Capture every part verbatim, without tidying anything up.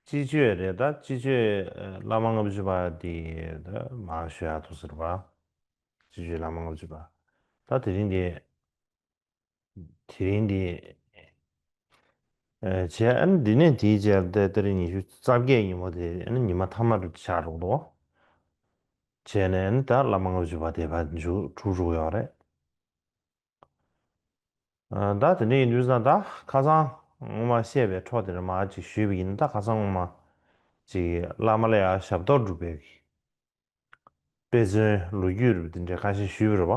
སྤྱི་སྤྱོད་རེད། ད་སྤྱི་སྤྱོད་ཨ་བླ་མ་ལྔ་བཅུ་པ་དེ་ད་མར་ཞུ་ཡག་འདུག་ཟེར་བ། སྤྱི་སྤྱོད་བླ་མ་ལྔ་བཅུ་པ། ད་དེ་རིང་དེ། དེ་རིང་འདི། ཨ་བྱས་ཨ་ནི་འདི་ནས་དེའི་རྗེས་ལ་ཏ་རིག་ཉི་ཤུ་རྩ་བརྒྱད་ཉིན་མོ་དེ་ཨ་ནི་ཉི་མ་ཐ་མར་ཆགས་འགྲོ་གི་འདུག་བྱས་ནས་ཨ་ནི་ད་བླ་མ་ལྔ་བཅུ་པ་དེ་ཕར་མཇུག་གྲུབ་འགྲོ་གི་ཡོད་རེད། ཨ་ད་དེ་འདྲ་ཡིན་དུས་ཙང་ད་ཁ་སང་སྔོན་མ་བཤད་པའི་འཕྲོ་དེ་འདྲ་མར་ཅིག་ཞུས་པ་ཡིན་ན། ད་ཁ་སང་སྔོན་མ་ཅིག་བླ་མ་ལ་ཡང་ཞབས་ཏོག་སྒྲུབ་པའི་དཔེ་མཚོན་ལོ་རྒྱུས་རེད་པ། དེ་འདྲ་ཁ་ཤས་ཞུས་པ་རེད་པ།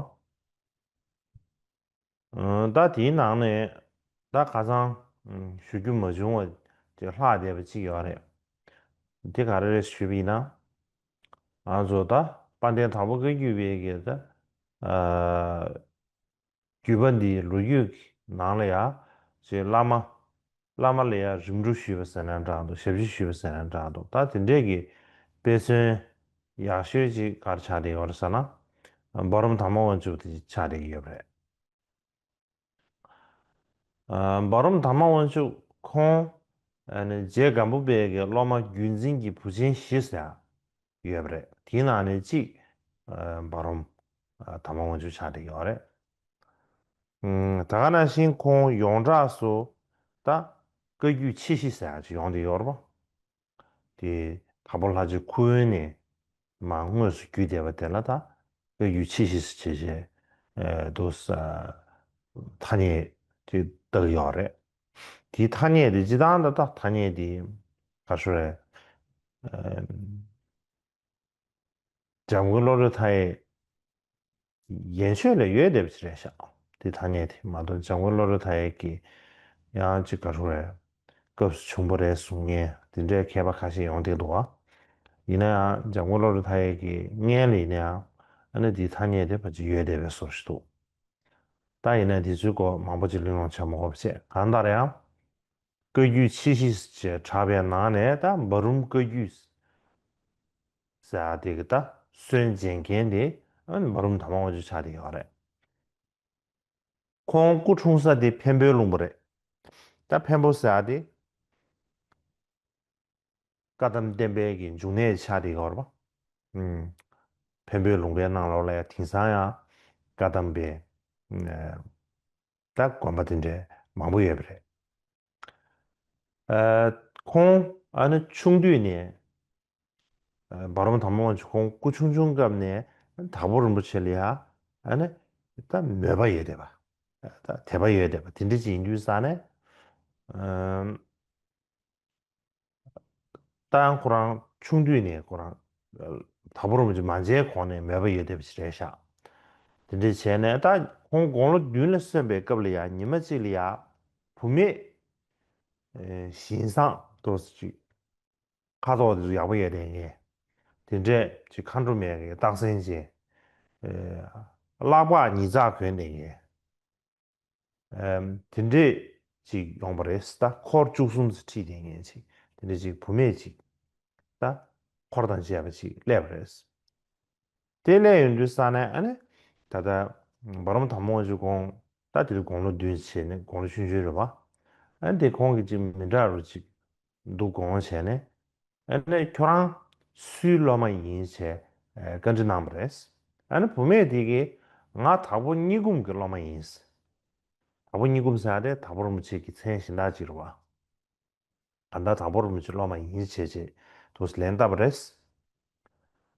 ཨ་ད་དེའི་ནང་ནས་ད་ཁ་སང་ཨ་ཞུ་རྒྱུ་མ་བྱུང་བ་ཅིག་ལྷག་བསྡད་པ་ཅིག་ཡོད་རེད། དེ་ག་རེ་རེད་ཞུས་པ་ཡིན་ན། ང་ཚོ་ད་དཔལ་ལྡན་དྭགས་པོ་བཀའ་བརྒྱུད་པའི་གི་ད་ཨ་བརྒྱུད་པ་འདིའི་ལོ་རྒྱུས་ཀྱི་ནང་ལ་ཡང་ཅིག་བླ་མ་བླ་མ་ལ་ཡང་རིམ་གྲོ་ཞུས་པ་ཟེར་ན་འདྲ་འདུག་ཞབས་ཕྱི་ཞུས་པ་ཟེར་ན་འདྲ་འདུག་ད་དེ་འདྲས་ཀྱི་དཔེ་མཚོན་ཡག་ཤོས་ཅིག་ག་རེ་ཆགས་བསྡད་ཡོད་རེད་ཟེར་ན། འབའ་རོམ་དར་མ་དབང་ཕྱུག་དེ་ཆགས་བསྡད་ཀྱི་ཡོད་པ་རེད། ཨ་འབའ་རོམ་དར་མ་དབང་ཕྱུག་ཁོང་ཨ་ནི་རྗེ་སྒམ་པོ་པའི་གི་སློབ་མ་བརྒྱུད་འཛིན་གྱི་བུ་ཆེན་བཞི་ཟེར་ཡག་ཡོད་པ་རེད། དེའི་ནང་ནས་གཅིག་ཨ་འབའ་རོམ་ཨ་དར་མ་དབང་ཕྱུག་ཆགས་བསྡད་ཡོད་རེད། ཨ་ད་ག་ནང་བཞིན་ཁོང་ཡོངས་གྲགས་སུ་ད་བཀའ་བརྒྱུད་ཆེ་བཞི་ཟེར་ཡག་ཅིག་ཡོང་བསྡད་ཡོད་རེད་པ། དེ་དྭགས་པོ་ལྷ་རྗེ་ཁུ་དབོན་ནས་མར་དངོས་སུ་བརྒྱུད་བསྡད་པ་དེ་ལ་ད་བཀའ་བརྒྱུད་ཆེ་བཞི་ཟེར་བྱས་བྱས་ཨ་འདུག་ས་ཐ་སྙད་ཅིག་བཏགས་ཡོད་རེད། དེའི་ཐ་སྙད་དེ་སྤྱིར་བཏང་ད་ད་ཐ་སྙད་དེ་ག་རེ་ཟེར་རེད། ཨ་འཇམ་མགོན་བློ་གྲོས་མཐའ་ཡས་ཡན་ཆོད་ལ་ཡོད་བསྡད་པ་ཅིག་རེད་ཤག་དེ་ཐ་སྙད་དེ་མ་གཏོགས་འཇམ་མགོན་བློ་གྲོས་མཐའ་ཡས་ཀྱི་ཡང་ཅིག་ག་རེ་ཟེར་རེད། སྐབས་སུ་བྱུང་བ་རེད་གསུང་མཁན་དེ་འདྲའི་མཁས་པ་ཁ་ཤས་ཡོང་བསྡད་འདུག་བ། ཡིན་ན་ཡང་འཇམ་མགོན་བློ་གྲོས་མཐའ་ཡས་ཀྱི་སྔོན་ལ་ཡིན་ན་ཡང་ཨ་ནི་དེའི་ཐ་སྙད་དེ་ཕལ་ཆེར་ཡོད་བསྡད་པའི་བཟོ་ཞིག་འདུག་ད་ཡིན་ན་དེ་ཚོའི་སྐོར་མང་པོ་ཅིག་གླེང་སློང་བྱ་མ་དགོས་པ་བྱས། གང་ལྟར་ཡང་བཀའ་བརྒྱུད་ཆེ་བཞི་ཞེས་གྲགས་པའི་ནང་ནས་ད་འབའ་རོམ་བཀའ་བརྒྱུད་ཟེར་ཡག་དེ་གི་ད་སྲོལ་འབྱེད་མཁན་དེ་ཨ་ནི་འབའ་རོམ་དར་མ་དབང་ཕྱུག་ཆགས་བསྡད་ཡོད་རེད། ཁོང་སྐུ་འཁྲུངས་ས་དེ་འཕན་པོའི་ལུང་པ་རེད། ད་འཕན་པོ་ཟེར་ཡག་དེ་བཀའ་གདམས་བསྟན་པའི་གི་འབྱུང་གནས་ཆགས་བསྡད་ཡོད་རེད་པ། ཨུམ། འཕན་པོའི་ལུང་པའི་ནང་ལོགས་ལ་ཡང་དེང་སང་ཡང་བཀའ་གདམས་པའི་ཨ་ད་དགོན་པ་དེ་འདྲའི་མང་པོ་ཡོད་པ་རེད། ཨ་ཁོང་ཨ་ནི་ཆུང་དུས་ནས་ཨ་འབའ་རོམ་དར་མ་དབང་ཕྱུག་ཁོང་སྐུ་ཆུང་ཆུང་སྐབས་ནས་དྭགས་པོ་རིན་པོ་ཆེ་ལ་ཡང་ཨ་ནི་ད་མོས་པ་ཡོད་བསྡད་པ། ད་དད་པ་ཡོད་བསྡད་པ་དེ་འདྲ་ཅིག་ཡིན་དུས་ཙང་ནས་ཨ་ད་ཡང་ཁོ་རང་ཆུང་དུས་ནས་ཁོ་རང་དྭགས་པོ་རིན་པོ་ཆེ་མ་མཇལ་གོང་ནས་མོས་པ་ཡོད་བསྡད་པ་ཞིག་རེད་ཤག་དེ་འདྲ་བྱས་ནས་ད་ཁོང་དགུང་ལོ་བདུན་ལ་སོན་པའི་སྐབས་ལ་ཡང་ཉི་མ་གཅིག་ལ་ཡང་བུད་མེད་ཨེ་བཞིན་བཟང་ཏོག་ཙམ་ཅིག་ཁ་དོག་དེ་ཚོ་ཡག་པོ་ཡོད་བསྡད་མཁན། དེ་འདྲས་ཅིག་མཁའ་འགྲོ་མའི་གི་རྟགས་མཚན་ཅན། ཨེ་ཀླད་པ་ཉིས་བརྩེགས་གོན་བསྡད་མཁན། ཨེམ་དེ་འདྲས་ཅིག་ཡོང་པ་རེད། ད་འཁོར་བཅུ་གསུམ་ཙམ་ཁྲིད་བསྡད་མཁན་ཅིག་དེ་འདྲས་ཅིག་བུད་མེད་ཅིག་ད་འཁོར་དང་བཅས་པ་ཅིག་སླེབས་པ་རེད། དེ་སླེབས་ཡོང་དུས་ཙང་ནས་ཨ་ནི་ད་ལྟ་འབའ་རོམ་དར་མ་དབང་ཕྱུག་ཁོང་ད་དེ་དུས་དགུང་ལོ་བདུན་བྱས་ནས་དགུང་ལོ་ཆུང་ཆུང་རེད་པ། ཨ་ནི་དེ་ཁོང་གིས་ཅིག་མི་འདྲ་རུ་ཅིག་འདུག་དགོངས་བྱས་ནས། ཨ་ནི་ཁྱོད་རང་སུའི་སློབ་མ་ཡིན་ཞེས་ཨ་བཀའ་འདྲི་གནང་བ་རེད། ཨ་ནི་བུད་མེད་དེ་གིས་ང་དྭགས་པོ་གཉིས་འབུམ་གྱི་སློབ་མ་ཡིན། དྭགས་པོ་གཉིས་འབུམ་ཟེར་ཡག་དེ་དྭགས་པོ་རིན་པོ་ཆེ་གི་མཚན་གཞན་དག་ཅིག་རེད་པ། གང་ལྟར་དྭགས་པོ་རིན་པོ་ཆེའི་སློབ་མ་ཡིན་ཞེས་བྱས་འདུག་ལན་བཏབ་པ་རེད།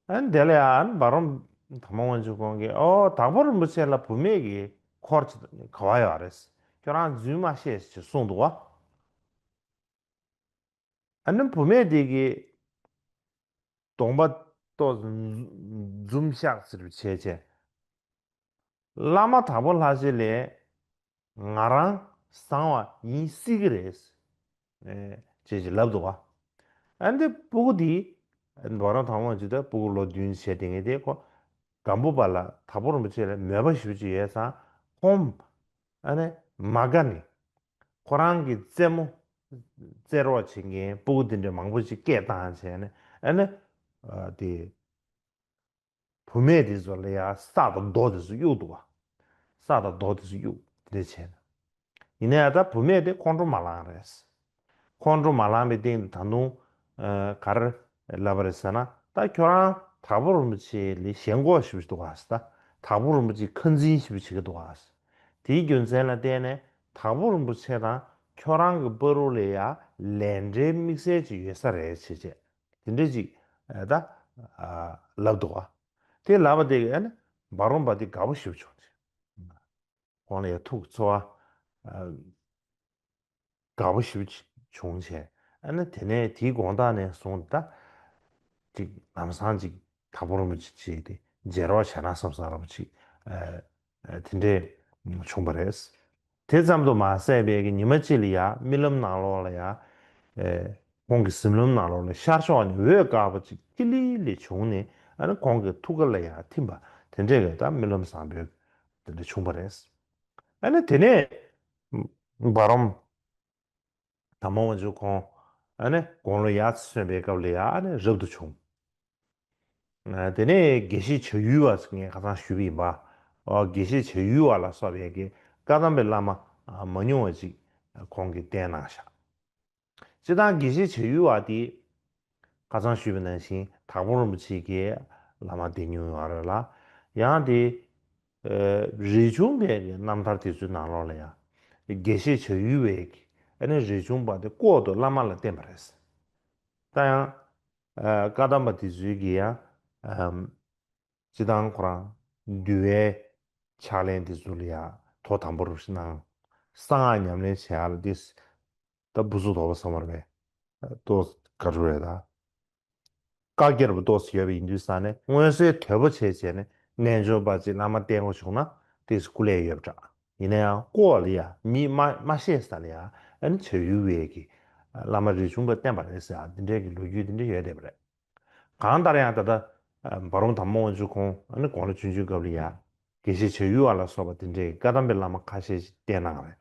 ཨ་ནི་དེ་ལ་ཡང་འབའ་རོམ་དར་མ་དབང་ཕྱུག་ཁོང་གིས་ཨོ་དྭགས་པོ་རིན་པོ་ཆེ་ལ་བུད་མེད་ཀྱི་འཁོར་ག་པར་ཡོད་རེད། ཁྱོད་རང་རྫུན་མ་བཤད་ཅེས་གསུངས་འདུག་པ། ཨ་ནི་བུད་མེད་དེ་གིས་གདོང་པ་ཏོག་ཙམ་འཛུམ་ཤག་ཟེར་བྱས་བྱས། བླ་མ་དྭགས་པོ་ལྷ་རྗེ་ལས་ང་རང་བཟང་བ་ཡིན་སྲིད་ཀྱི་རེད། ཨེ་ཅེས་ཅེས་ལབ་འདུག་པ། ཨ་ནི་སྤུ་གུ་དེ་འབའ་རོམ་དར་མ་དབང་ཕྱུག་ད་སྤུ་གུ་ལོ་བདུན་བྱས་བསྡད་མཁན་དེ་ཁོ་སྒམ་པོ་པ་ལ་དྭགས་པོ་རིན་པོ་ཆེ་ལ་མོས་པ་ཞེ་པོ་ཅིག་ཡོད་ཙང་ཁོང་ཨ་ནི་མ་དགའ་ནས་ཁོ་རང་གི་རྩེད་མོ་རྩེད་རོགས་བྱེད་མཁན་སྤུ་གུ་དེ་འདྲ་མང་པོ་ཅིག་སྐད་བཏང་བྱས་ནས་ཨ་ནི་ཨ་དེ། བུད་མེད་དེ་ཚོ་ལ་ཡང་ས་དང་རྡོ་དེ་ཚོ་གཡུགས་འདུག་པ། ས་དང་རྡོ་དེ་ཚོ་གཡུགས་དེ་འདྲ་བྱས་ནས། ཡིན་ན་ཡང་ད་བུད་མེད་དེ་ཁོང་ཁྲོ་མ་ལངས་རེད། ཁོང་ཁྲོ་མ་ལངས་པའི་སྟེང་དུ་ད་དུང་ ག་རེ་ལབ་པ་རེད་ཟེར་ན། ད་ཁྱོད་རང་དྭགས་པོ་རིན་པོ་ཆེ་ལ་ཞེན་ཁོག་ཞེ་པོ་ཅིག་འདུག་ག་ཟེར། ད་དྭགས་པོ་རིན་པོ་ཆེ་ཁ་འཛིན་ཞེ་པོ་བྱེད་ཀྱི་འདུག་ག་ཟེར། དེའི་རྒྱུ་མཚན་ལ་བརྟེན་ནས་དྭགས་པོ་རིན་པོ་ཆེ་དང་ཁྱོད་རང་གི་བར་ལ་ཡ་ལས་འབྲེལ་དམིགས་བསལ་ཅིག་ཡོད་ས་རེད་ཅེས་བྱས། དེ་འདྲ་ཅིག་ད་ལབ་འདུག་ག། དེ་ལབ་པ་དེ་གིས་ཨ་ནི་འབའ་རོམ་པ་དེ་དགའ་པོ་ཞེ་པོ་བྱུང་། ཁོང་ལ་ཡ་ཐུགས་ཚོར་བ་དགའ་པོ་ཞེ་པོ་བྱུང་བྱས། ཨ་ནི་དེ་ནས་དེའི་དགོང་དག་ནས་བཟུང་ད་ཅིག་ལམ་སང་ཅིག་དྭགས་པོ་རིན་པོ་ཆེ་ཅིག་དེ་མཇལ་རོགས་བྱས་ན་བསམ་བསམ་འདྲ་པོ་ཅིག་དེ་འདྲས་བྱུང་བ་རེད། དེ་ཙམ་དུ་མ་ཟད་པའི་གི་ཉི་མ་གཅིག་ལ་ཡ་རྨི་ལམ་ནང་ལོགས་ལ་ཡ་ཁོང་གི་གཟིམ་ལམ་ནང་ལོགས་ལ་ཤར་ཕྱོགས་ནས་འོད་དཀར་པོ་ཅིག་ཐིག་ལི་ལི་བྱུང་ནས། ཨ་ནི་ཁོང་གི་ཐུགས་ཀ་ལ་ཡ་ཐིམ་པ་དེ་འདྲས་གི་ད་རྨི་ལམ་བཟང་པོ་དེ་འདྲ་བྱུང་བ་རེད། ཨ་ནི་དེ་ནས་འབའ་རོམ་དར་མ་དབང་ཕྱུག་ཁོང་ཨ་ནི་དགུང་ལོ་ཡར་སོན་པའི་སྐབས་ལ་ཡ་ཨ་ནི་རབ་ཏུ་བྱུང་། དེ་ནས་དགེ་བཤེས་བྱ་ཡུལ་བ་ངས་ཁ་སང་ཞུས་པ་ཡིན་པ། དགེ་བཤེས་བྱ་ཡུལ་བ་ལ་སོགས་པའི་གི་བཀའ་གདམས་པའི་བླ་མ་མ་ཉུང་བ་ཅིག་ཁོང་གིས་བསྟེན་གནང་བཞག། སྤྱིར་བཏང་དགེ་བཤེས་བྱ་ཡུལ་བ་དེ་ཁ་སང་ཞུས་པ་ནང་བཞིན་དྭགས་པོ་རིན་པོ་ཆེ་གི་བླ་མ་བསྟེན་མྱོང་ཡོད་རེད་ལ། ཡང་དེ་རས་ཆུང་པའི་གི་རྣམ་ཐར་དེ་ཚོའི་ནང་ལོགས་ལ་ཡང་དགེ་བཤེས་བྱ་ཡུལ་བའི་གི་ཨ་ནི་རས་ཆུང་པ་དེ་ལྐོག་ཏུ་བླ་མ་ལ་བསྟེན་པ་རེད། ད་ཡང་བཀའ་གདམས་པ་དེ་ཚོའི་གི་ཡང་སྤྱིར་བཏང་ཁོ་རང་འདུལ་བའི་ཕྱག་ལེན་དེ་ཚོ་ལ་ཡང་དོ་དམ་པོ་རུ་གནང་། གསང་སྔགས་ཉམས་ལེན་བྱེད་ཡག་ལ་དེ་ད་བུ་ཚོ་དོགས་པ་ཟ་མ་རེད་པས། ཏོག་ག་རེ་རེད་ད། བཀའ་རྒྱར་བུ་ཏོག་ཙམ་ཡོད་པ་ཡིན་དུས་ཙང་ནས་མངོན་གསལ་དོད་པོ་བྱས་བྱས་ནས་རྣལ་འབྱོར་པ་ཅིག་བླ་མ་བསྟེན་དགོས་བྱུང་ན་དེ་སྐུ་ལས་ཡོད་པ་འདྲ། ཡིན་ན་ཡང་ལྐོག་ལ་ཡ་མིས་མ་མ་ཤེས་ས་ལ་ཡ་ཨ་ནི་བྱ་ཡུལ་བའི་གི་བླ་མ་རས་ཆུང་པ་བསྟེན་པ་རེད་ཟེར་ཡ་དེ་འདྲའི་གི་ལོ་རྒྱུས་དེ་འདྲ་ཡོད་བསྡད་པ་རེད། གང་ལྟར་ཡང་ད་ལྟ་འབའ་རོམ་དར་མ་དབང་ཕྱུག་ཁོང་ཨ་ནི་དགུང་ལོ་ཆུང་ཆུང་སྐབས་ལ་ཡ་དགེ་བཤེས་བྱ་ཡུལ་བ་ལ་སོགས་པ་དེ་འདྲའི་བཀའ་གདམས་པའི་བླ་མ་ཁ་ཤས་ཤིག་བསྟེན་གནང་བ་རེད།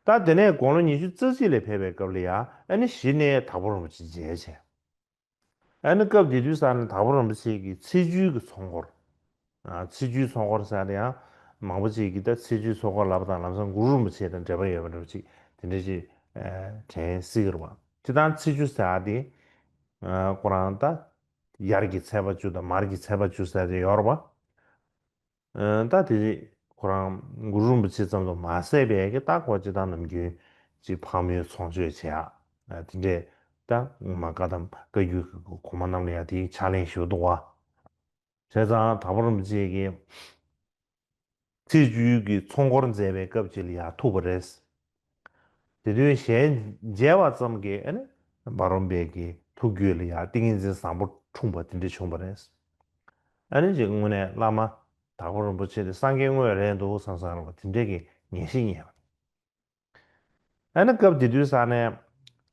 ད་དེ་ནས་དགུང་ལོ་ཉི་ཤུ་རྩ་གཅིག་ལ་ཕེབས་པའི་སྐབས་ལ་ཡ་ཨ་ནི་གཞི་ནས་དྭགས་པོ་རིན་པོ་ཆེ་མཇལ་བྱས། ཨ་ནི་སྐབས་དེ་དུས་ཙང་ནས་དྭགས་པོ་རིན་པོ་ཆེ་གི་ཚེས་བཅུའི་གི་ཚོགས་འཁོར། ཨ་ཚེས་བཅུའི་ཚོགས་འཁོར་ཟེར་ཡ་དེ་ཡང་མང་པོ་ཅིག་གིས་ད་ཚེས་བཅུའི་ཚོགས་འཁོར་ལབ་པ་དང་ལམ་སང་གུ་རུ་རིན་པོ་ཆེ་དང་འབྲེལ་བ་ཡོད་པ་འདྲ་པོ་ཅིག་དེ་འདྲ་ཅིག་ཨ་དྲན་སྲིད་ཀྱི་རེད་པ། སྤྱིར་བཏང་ཚེས་བཅུ་ཟེར་ཡ་དེ་ཨ་ཁོ་རང་ད་ཡར་གྱི་ཚེས་པ་བཅུ་དང་མར་གྱི་ཚེས་པ་བཅུ་ཟེར་ཡ་དེ་ཡོད་རེད་པ། ཨ་ད་དེ་ཁོ་རང་གུ་རུ་རིན་པོ་ཆེ་ཙམ་དུ་མ་ཟད་པའི་གི་ད་ཁོ་སྤྱིར་བཏང་ནམ་རྒྱུན་ཅིག་ཕག་མོའི་ཚོགས་མཆོད་བྱེད་ཡག་ཨ་དེ་འདྲས་ད་སྔོན་མ་བཀའ་གདམས་བཀའ་བརྒྱུད་ཀྱི་གོང་མ་རྣམས་ལ་ཡ་དེའི་ཕྱག་ལེན་ཞུ་འདུག་པ། བྱས་ཙང་དྭགས་པོ་རིན་པོ་ཆེ་གིས་ཚེས་བཅུའི་གི་ཚོགས་འཁོར་མཛད་པའི་སྐབས་ཅིག་ལ་ཡ་ཐུག་པ་རེད། དེ་དུས་ཞལ་མཇལ་བ་ཙམ་གྱིས་ཨ་ནི་འབའ་རོམ་པའི་གི་ཐུགས་རྒྱུད་ལ་ཡ་ཏིང་ངེ་འཛིན་བཟང་པོ་འཁྲུངས་པ་དེ་འདྲ་བྱུང་བ་རེད། ཨ་ནི་ཅིག་དངོས་གནས་བླ་མ་དྭགས་པོ་རིན་པོ་ཆེ་དེ་སངས་རྒྱས་དངོས་རེད་འདུག་བསམ་བསམ་རེད་པ། དེ་འདྲའི་གི་ངེས་ཤེས་རྙེད་པ། ཨ་ནི་སྐབས་དེ་དུས་ཙང་ནས་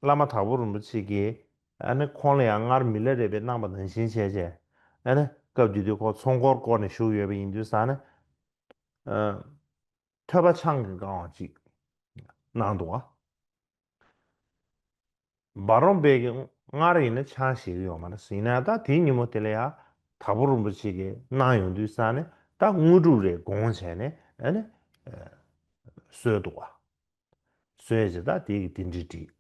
བླ་མ་དྭགས་པོ་རིན་པོ་ཆེ་གིས་ཨ་ནི་ཁོང་ལ་ཡང་སྔར་མི་ལ་རས་པས་གནང་པ་ནང་བཞིན་བྱས་བྱས། ཨ་ནི་སྐབས་དེ་དུས་ཁོང་ཚོགས་འཁོར་བསྐོར་ནས་བཞུགས་ཡོད་པ་ཡིན་དུས་ཙང་ནས་ཨ་ཐོད་པ་ཆང་གིས་བཀང་བ་ཅིག་གནང་འདུག་པ། འབའ་རོམ་པས་ཀྱི་སྔར་ཡིན་ན་ཆང་བཞེས་ཀྱི་ཡོད་མ་རེད། ཡིན་ན་ད་དེའི་ཉིན་མོ་དེ་ལ་ཡ་དྭགས་པོ་རིན་པོ་ཆེ་གིས་གནང་ཡོང་དུས་ཙང་ནས་ད་དངོས་གྲུབ་རེ་དགོངས་བྱས་ནས་ཨ་ནི་གསོལ་འདུག་པ། གསོལ་བྱས་ད་དེ་གི་རྟེན་འབྲེལ་བསྒྲིགས།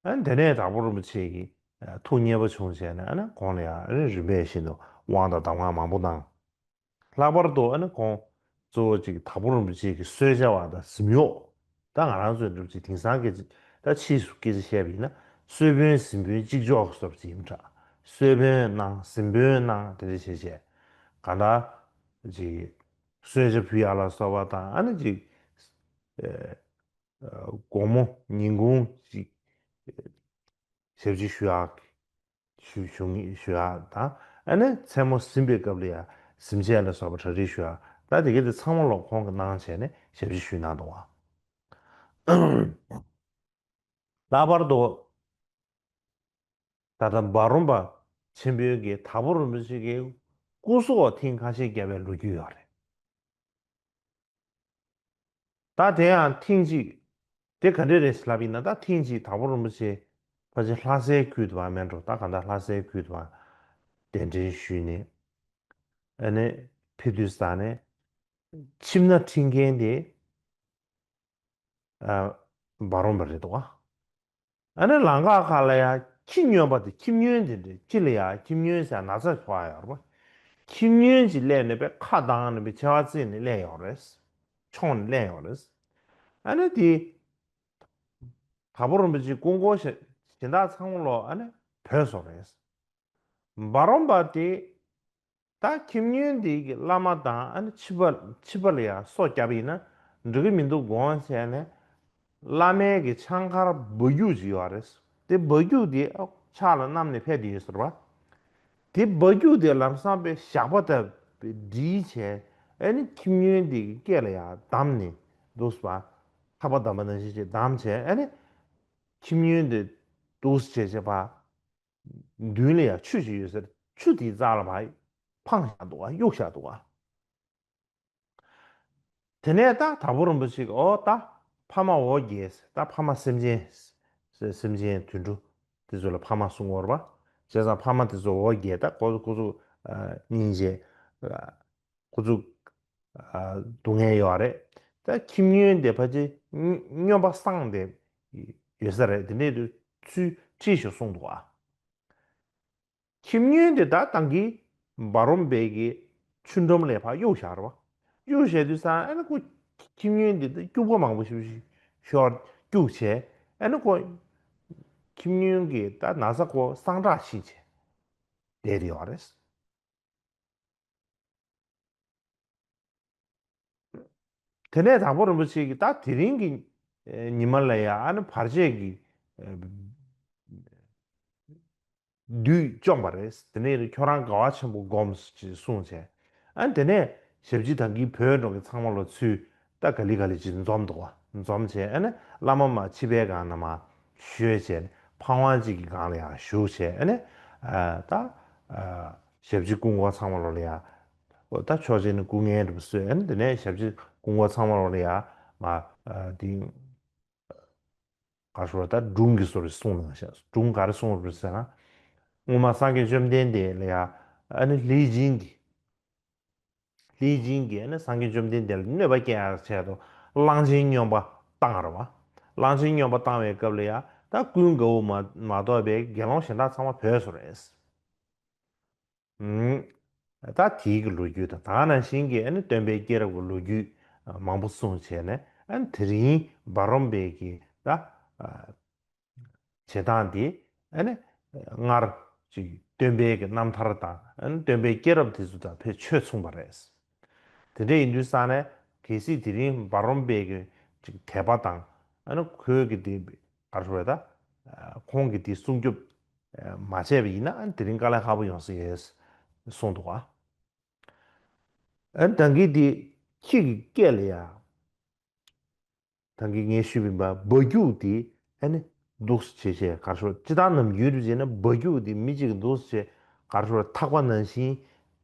ཨ་ནི་དེ་ནས་དྭགས་པོ་རིན་པོ་ཆེ་གིས་ཨ་ཐུགས་མཉེས་པོ་བྱུང་བྱས་ནས་ཨ་ནི་ཁོང་ལ་ཡང་ཨ་ནི་རིམ་པས་བཞིན་དུ་དབང་དང་གདམས་ངག་མང་པོ་གནང་། ལྷག་པར་དུ་ཨ་ནི་ཁོང་གཙོ་བོ་གཅིག་དྭགས་པོ་རིན་པོ་ཆེ་གི་གསོལ་ཇ་བ་དང་གཟིམ་གཡོག་ད་ང་རང་ཚོའི་འདྲ་པོ་ཅིག་དེང་སང་སྐད་ཆ་ད་ཕྱིས་སུ་སྐད་ཆ་བཤད་པ་ཡིན་ན་གསོལ་དཔོན་གཟིམ་དཔོན་གཅིག་ལྕོགས་སོགས་ཅིག་ཡིན་འདྲ། གསོལ་དཔོན་གནང་གཟིམ་དཔོན་གནང་དེ་འདྲ་བྱས་བྱས་གང་ལྟར་ཅིག་གསོལ་ཇ་ཕུལ་ཡག་ལ་སོགས་པ་དང་ཨ་ནི་ཅིག་ཨ། དགོང་མོ་ཉིན་གུང་ཅིག་ཞབས་ཕྱི་ཞུ་ཡག་ཞུ་ཞུ་ངེས་ཞུ་ཡག་དང་ཨ་ནི་མཚན་མོ་ཟིན་པའི་སྐབས་ལ་ཡང་གཟིམ་ཆས་ལ་སོགས་པ་གྲ་སྒྲིག་ཞུ་ཡག་ད་དེ་ག་དེ་ཚང་མ་ལོག་ཁོང་གིས་གནང་བྱས་ནས་ཞབས་ཕྱི་ཞུས་གནང་འདུག་པ། ལྷག་པར་དུ་ད་ལྟ་འབའ་རོམ་པ་ཆེན་པོའི་གི་དྭགས་པོ་རིན་པོ་ཆེ་གི་སྐུ་སྲོག་ཐེངས་ཁ་ཤས་བརྒྱབ་པའི་ལོ་རྒྱུས་ཡོད་རེད། ད་དེ་ཡང་ཐེངས་གཅིག་དེ་ག་འདྲས་རེད་ལབ་ཡིན་ན་ད་ཐེངས་གཅིག་དྭགས་པོ་རིན་པོ་ཆེ་ཕལ་ཆེར་ལྷ་སའི་ཁུལ་དུ་བ་མེད་འགྲོ། ད་ག་ད་ལྷ་སའི་ཁུལ་དུ་བ་གདན་འདྲེན་ཞུས་ནས་ཨ་ནི་ཕེབས་དུས་ཙང་ནས་ཁྱིམ་ནང་ཁྲིད་མཁན་དེ་ཨ་འབའ་རོམ་པ་རེད་འདུག་ག། ཨ་ནི་ལམ་ཁ་ཁག་ལ་ཡ་ ཁྱི་སྨྱོན་པ་དེ་ཁྱི་སྨྱོན་དེ་འདྲ་ཁྱི་ལ་ཡ་ཁྱི་སྨྱོན་ཟེར་ན་ཚ་ཕོག་ཡ་ཡོད་རེད་པ། ཁྱི་སྨྱོན་ཅིག་སླེབས་ནས་པའི་ཁ་བཏང་ནས་པའི་མཆེ་བ་བཙིར་ནས་སླེབས་ཡོད་རེད། མཆོངས་ནས་སླེབས་ཡོད་རེད། ཨ་ནི་དེ། དྭགས་པོ་རིན་པོ་ཆེ་སྐུ་འཁོར་གཞན་དག་ཚང་མ་ལོ་ཨ་ནི་བྲོས་སོང་རེད། འབའ་རོམ་པ་དེ། ད་ཁྱི་སྨྱོན་འདི་གི་བླ་མ་དང་ཨ་ནི་ཕྱི་པ་ཕྱི་པ་ལ་ཡང་སོ་བརྒྱབ་ཡིན་ན་འགྲིག་གི་མི་འདུག་དགོངས་བྱས་ནས། བླ་མའི་གི་ཆང་ཁར་སྦ་རྒྱུག་ཅིག་ཡོད་རེད། དེ་སྦ་རྒྱུག་དེ་ཕྱག་ལ་བསྣམས་ནས་ཕེབས་དེ་ཡོད་ཟེར་བ། དེ་སྦ་རྒྱུག་དེ་ལམ་སང་པའི་ཞགས་པ་དང་སྒྲིལ་བྱས། ཨ་ནི་ཁྱི་སྨྱོན་འདི་གི་སྐེ་ལ་ཡང་བསྡམས་ནས་འདུག་ཟེར་བ། ཐག་པ་བསྡམས་པ་ནང་བཞིན་ཅིག་བསྡམས་བྱས། ཨ་ནི་ཁྱི་སྨྱོན་དེ་འདུག་ཟེར་བྱས་བྱས་པ། མདུན་ལ་ཡང་ཆུ་ཞིག་ཡོད་ཟེར། ཆུ་དེའི་རྩ་ལ་ཕར་འཕངས་བཞག་འདུག་ག་གཡུགས་བཞག་འདུག་ག་དེ་ནས་ད་དྭགས་པོ་རིན་པོ་ཆེ་གིས་ཨོ་ད་ཕ་མ་འོ་བརྒྱལ། ད་ཕ་མ་སེམས་ཅན། སེམས་ཅན་དུད་འགྲོ་དེ་ཚོ་ལ་ཕ་མ་གསུང་གི་ཡོད་རེད་པ། བྱས་ཙང་ཕ་མ་དེ་ཚོ་འོ་བརྒྱལ། ད་ཁོ་ཚོ་ཁོ་ཚོ་སྙིང་རྗེ། ཁོ་ཚོ་སྡུག་བསྔལ་ཡོད་རེད། ད་ཁྱི་སྨྱོན་དེ་ཕལ་ཆེར་སྨྱོན་པ་སངས་ཏེ་ཡོད་ས་རེད། དེ་འདྲས་དུ་ཚུལ་ཁྲིད་ཞིག་གསུངས་འདུག་ག་ཁྱི་སྨྱོན་དེ་ད་ད་གིན་འབའ་རོམ་པའི་གི་ཆུ་འགྲམ་ལ་ཕར་གཡུགས་བཞག་རེད་པ། གཡུགས་བཞག་དུས་ཙང་ཨ་ནི་ཁོ་ཁྱི་སྨྱོན་དེ་ད་སྐྱུག་པ་མང་པོ་ཞིག་ཤོར་སྐྱུག་བྱས། ཨ་ནི་ཁོ་ཁྱི་སྨྱོན་གི་ད་ན་ཚ་ཁོ་སངས་དྲག་ཕྱིན་བྱས་བསྡད་ཡོད་རེད། དེ་ནས་དྭགས་པོ་རིན་པོ་ཆེ་གིས་ད་དེ་རིང་གི་ཉི་མ་ལ་ཡ་ཨ་ནི་བར་ཆད་ཀྱི་བདུད་བཅོམ་པ་རེད། དེ་ནས་ཁྱོད་རང་དགའ་བ་ཆེན་པོ་སྒོམས་ཅེས་གསུངས་བྱས། ཨ་ནི་དེ་ནས་ཞབས་ཕྱི་ད་གིན་བོད་འགྲོ་མཁན་ཚང་མ་ལོ་ཚུར་ད་ག་ལེ་ག་ལེ་ཅིག་འཛོམས་འདུག་བ། འཛོམས་བྱས་ཨ་ནི་བླ་མ་མར་ཕྱི་པའི་སྒང་ནས་མར་བཞུད་བྱས་ནས་ཕ་ཝང་གཅིག་གི་སྒང་ལ་ཡང་བཞུགས་བྱས། ཨ་ནི་ད་ཞབས་ཕྱི་སྐུ་འཁོར་ཚང་མ་ལོ་ལ་ཡང་ད་ཆོག་མཆན་ནི་སྐུ་ངལ་འགྲུབ་བཟོས། ཨ་ནི་དེ་ནས་ཞབས་ཕྱི་སྐུ་འཁོར་ཚང་མ་ལོ་ལ་ཡང་མར་དེ་ག་རེ་ཟེར་ད་སྒྲུང་གི་བཟོ་འདྲ་གསུངས་གནང་ཤག་སྒྲུང་ག་རེ་གསུངས་རེད་ཟེར་ན། སྔོན་མ་སངས་རྒྱས་བཅོམ་ལྡན་འདས་ལ་ཡ་ཨ་ནི་ལྷས་སྦྱིན་གྱིས། ལྷས་སྦྱིན་གྱིས་ཨ་ནི་སངས་རྒྱས་བཅོམ་ལྡན་འདས་ལ་གནོད་པ་སྐྱེལ་ཡག་ཆེད་དུ་གླང་ཆེན་སྨྱོན་པ་བཏང་རེད་བ། གླང་ཆེན་སྨྱོན་པ་བཏང་བའི་སྐབས་ལ་ཡ་ད་ཀུན་དགའ་བོ་མ་མ་གཏོགས་པའི་དགེ་སློང་གཞན་དག་ཚང་མ་བྲོས་སོང་རེད། ད་དེའི་གི་ལོ་རྒྱུས་དང་ད་ག་ནང་བཞིན་གྱི་ཨ་ནི་སྟོན་པའི་སྐྱེས་རབས་ཀྱི་ལོ་རྒྱུས་མང་པོ་གསུངས་བྱས་ནས། ཨ་ནི་དེ་རིང་འབའ་རོམ་པའི་གི་ད་བྱེད་སྟངས་དེ་ཨ་ནི་སྔར་ཅིག་སྟོན་པའི་གི་རྣམ་ཐར་དང་ཨ་ནི་སྟོན་པའི་སྐྱེས་རབས་དེ་ཚོ་དང་ཕལ་ཆེར་མཚུངས་པ་རེད། དེ་འདྲ་ཡིན་དུས་ཙང་ནས་གལ་སྲིད་དེ་རིང་འབའ་རོམ་པའི་གི་ཅིག་དད་པ་དང་ཨ་ནི་ཁོའི་གི་དེ་ག་རེ་ཟེར་ད། ཁོང་གི་དེ་སྲུང་སྐྱོབ་མ་བྱས་པ་ཡིན་ན་ཨ་ནི་དེ་རིང་དཀའ་ལས་ཁག་པོ་ཡོང་ས་ཡོད་གསུངས་འདུག་ག་ཨ་ནི་ད་གིན་དེ་ཁྱི་གི་སྐད་ལ་ཡ། ད་གིན་ངས་ཞུས་པའི་འབའ་རྒྱུག་དེ་ཨ་ནི་འདུག་སེ་བྱས་བྱས་ག་རེ་ཟེར་སྤྱིར་བཏང་ནམ་རྒྱུན་དུ་བྱས་ན་འབའ་རྒྱུག་དེ་མི་གཅིག་གིས་འདུག་སེ་བྱས་ག་རེ་ཟེར་ཐག་པ་ནང་བཞིན་